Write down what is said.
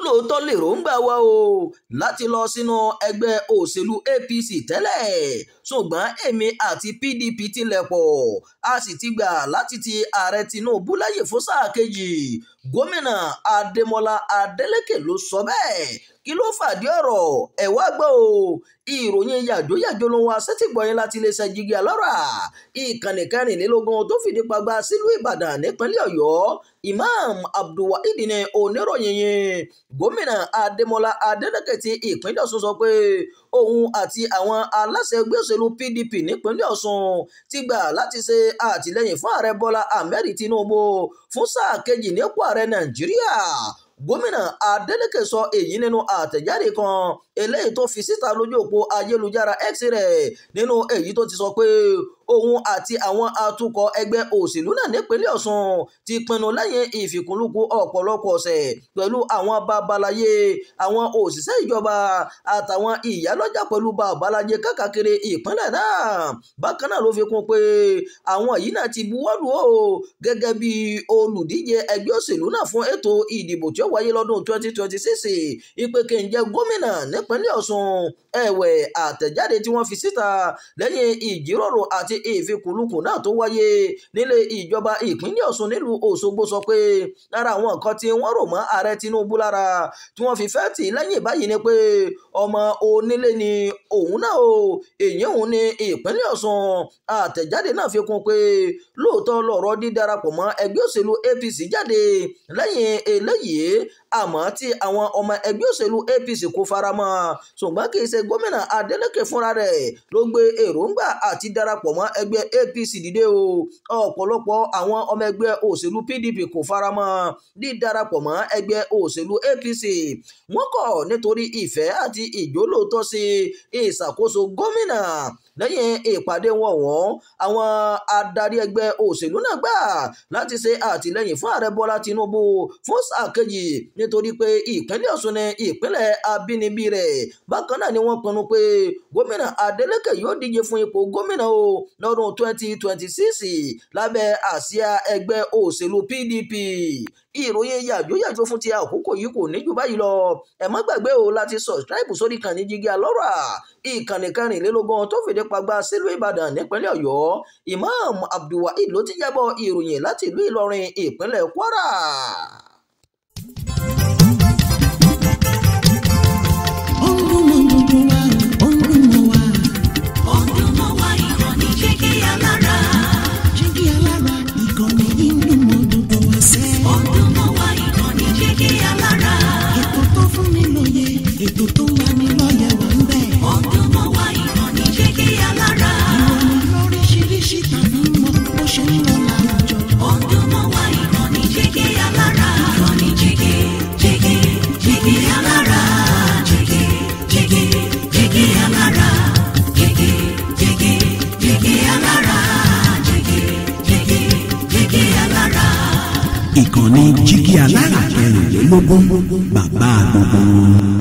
Lóòótọ́ lèròǹgbà wa o láti lọ sínú ẹgbẹ́ òṣèlú APC tẹ́lẹ̀, ṣùgbọ́n èmi àti PDP ti lẹ̀ pọ̀, a sì ti gbà láti ti ààrẹ Tinubu láyè fún sáà kejì. Gómìnà Adémọ́lá Adélékè ló sọ bẹ́ẹ̀. Kí ló fàdí ọ̀rọ̀? Ẹ wá gbọ́ o. Ìròyìn yàjóyàjó ló ń wá sétìgbọ̀yìn láti iléeṣẹ́ Jígí Alárà, ìkànnì 24 tó fìdí pagbá sílùú Ìbàdàn nípínlẹ̀ Ọ̀yọ́. Imam Abdulwaheed ní oníròyìn yìí. Gómìnà Adémọ́lá Adélékè ti ìpínlẹ̀ Ọ̀ṣun sọ pé òun àti àwọn aláṣẹ ẹgbẹ́ òṣèlú PDP nípínlẹ̀ Ọ̀ṣun ti gbà láti ṣe àtìlẹ́yìn fún ààrẹ Bọ́lá Ahmed Tinubu fún sáà kejì nípò ààrẹ Nàìjíríà. Gómìnà Adélékè sọ èyí nínú àtẹ̀jáde kan eléyìí tó fi síta lójú òpó ayélujára X rẹ̀, nínú èyí tó ti sọ pé òun àti àwọn atukọ̀ ẹgbẹ́ òṣèlú náà nípínlẹ̀ Ọ̀ṣun ti pinnu lẹ́yìn ìfikùnlukùn ọ̀pọ̀lọpọ̀ ọ̀sẹ̀ pẹ̀lú àwọn babaláyé, àwọn òṣìṣẹ́ ìjọba àtàwọn ìyálọ́jà pẹ̀lú babaláyé káàkiri ìpínlẹ̀ náà. Bákan náà ló fi kún pé àwọn yìí náà ti buwọ́lù ó gẹ́gẹ́ bí olùdíje ẹgbẹ́ òṣèlú náà fún ètò ìdìbò tí ó wáyé lọ́dún 2026 ìpè kí n jẹ́ gómìnà nípínlẹ̀ Ọ̀ṣun. Ẹ̀wẹ̀ àtẹ̀jáde tí wọ́n fi síta lẹ́yìn ìjíròrò àti ìfikùnlukùn náà tó wáyé nílé ìjọba ìpínlẹ̀ Ọ̀ṣun nílùú Òṣogbo sọ pé lára àwọn nǹkan tí wọ́n rò mọ́ ààrẹ Tinubu lára tí wọ́n fi fẹ́ tì lẹ́yìn báyìí ni pé ọmọ onílé ni òun náà o, èyí òun ní ìpínlẹ̀ Ọ̀ṣun. Àtẹ̀jáde náà fi kún pé lóòótọ́ lọ̀rọ̀ dídarapọ̀ mọ́ ẹgbẹ́ òṣèlú APC jáde lẹ́yìn eléyìí, àmọ́ tí àwọn ọmọ ẹgbẹ́ òṣèlú APC kò faramọ́, ṣùgbọ́n kì í ṣe gómìnà Adélékè fúnra rẹ̀ ló gbé èròǹgbà àti darapọ̀ mọ́ ẹgbẹ́ APC dìde o. Ọ̀pọ̀lọpọ̀ àwọn ọmọ ẹgbẹ́ òṣèlú PDP kò faramọ́ dídarapọ̀ mọ́ ẹgbẹ́ òṣèlú APC. Wọ́n kọ̀ nítorí ìfẹ́ àti ìjólóòtọ́ sí ìṣàkóso gómìnà. Lẹ́yìn ìpàdé wọn wọ́n, àwọn adarí ẹgbẹ́ òṣèlú náà gbà láti ṣe àtìlẹ́yìn fún ààrẹ Bọ́lá Tinubu fún sáà kejì nítorí pé ìpínlẹ̀ Ọ̀ṣun ni ìpínlẹ̀ abínibí rẹ̀. Bákan náà ni wọ́n pinnu pé gómìnà Adélékè yóò díje fún ipò gómìnà o lọ́dún 2026 lábẹ́ àsíá ẹgbẹ́ òṣèlú PDP. Ìròyìn yàjóyàjó fún ti àkókò yìí kò ní jù báyìí lọ. Ẹ má gbàgbé o láti subscribe sórí ìkànnì Jígí Alárà, ìkànnì 24 tó fìdí pagbá sílùú Ìbàdàn nípínlẹ̀ Ọ̀yọ́. Imam Abdulwaheed ló ti jábọ̀ ìròyìn láti ìlú Ìlọrin, ìpínlẹ̀ Kwara. Ètò tó ń lani lọ́yẹ̀ wà ń bẹ̀. Ó dùn mọ́ wa, ìkànnì Jígí Alárà. Ìròyìn lóríṣiríṣi tàbí mọ bó ṣe ń lọ láwùjọ. Ó dùn mọ́ wa, ìkànnì Jígí Alárà. Ìkànnì Jígí, Jígí, Jígí Alárà. Jígí, Jígí, Jígí Alárà. Jígí, Jígí, Jígí Alárà. Jígí, Jígí, Jígí Alárà. Ìkànnì Jígí Alárà 24 bàbá gbogbo.